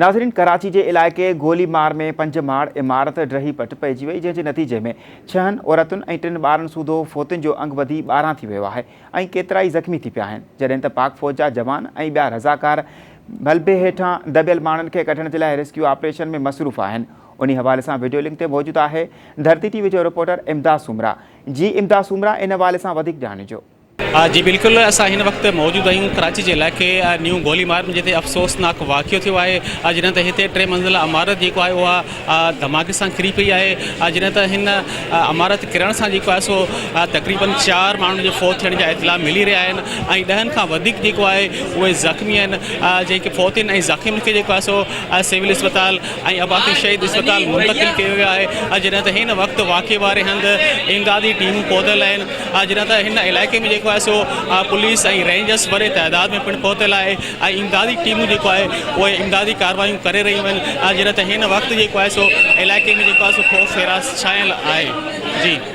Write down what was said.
ناظرين ڪراچي جي علائقي گولي مار ۾ پنج ماڙ عمارت ڊهي پٽ پئجي وئي جنهن جي نتيجي ۾ ڇهن عورتن ۽ ٽن ٻارن سوڌو فوتين جو انگ وڌي 12 ٿي ويو آهي ۽ ڪيترائي زخمي ٿي پيا آهن جڏهن ته پاڪ فوج جا جوان ۽ ٻيا رضاڪار ملبي هيٺان دٻيل ماڻهن کي ڪڍڻ جي لاء ريسڪيو آپريشن ۾ مصروف آهن انهي حوالي سان وڊيو لنڪ تي موجود آهي ڌرتي ٽي وي جو رپورٽر امداد سومرا جي امداد سومرا ان حوالي سان وڌيڪ ڄاڻ ڏجو. جي بلڪل اسان هن وقت موجود آهيون ڪراچي جي علائقي نيو گوليمار ۾ جتي افسوسناڪ واقعو ٿيو آهي جڏهن ته هتي ٽي منزله عمارت جيڪو آهي اها ڌماڪي سان ڪري پئي آهي جڏهن ته هن عمارت ڪرڻ سان جيڪو آهي سو تقريبن چار ماڻهن جي فوت ٿيڻ جا اطلاع ملي رهيا آهن ۽ ڏهن کان وڌيڪ جيڪو آهي اهي زخمي آهن جيڪي فوتين ۽ زخمين کي جيڪو آهي سو سول اسپتال ۽ عباسي شهيد اسپتال منتقل ڪيو ويو آهي جڏهن ته هن وقت واقعي واري هنڌ امدادي ٽيمون پهتل آهن جڏهن ته هن علائقي ۾ جيڪو آهي سو پوليس ۽ رينجرس وڏي تعداد ۾ پڻ پهتل آهي ۽ امدادي ٽيمون جيڪو آهي اهي امدادي ڪارروايون ڪري رهيون آهن جڏهن ته هن وقت جيڪو آهي سو علائقي ۾ جيڪو آهي سو خوف هراس ڇانيل آهي جي.